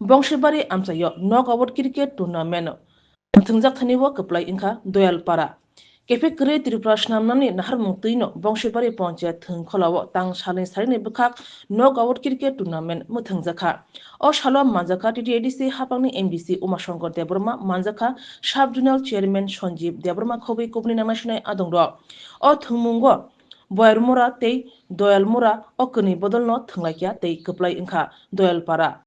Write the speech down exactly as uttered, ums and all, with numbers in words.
Bongsibari amchaio knockout cricket tournament thwngjak thani o kwplai wngkha Doyalpara. Kephe kwrwi Tripura snamnani naharmung twino Bongsibari Panchayat thwngkhwlao tang salni sarini bwkhak knockout cricket tournament mwthangjakha. O salo manjakha T T A D C hapangni M D C Umashankar Debbarma, manjakha Sub Zonal Chairman Sanjeev Debbarma khobwi kubuni nangnasinai adongrok. O thwngmungo Boyarmura tei Doyalmura o kwnwi bodolno thwnglaikha tei kwplai wngkha Doyalpara.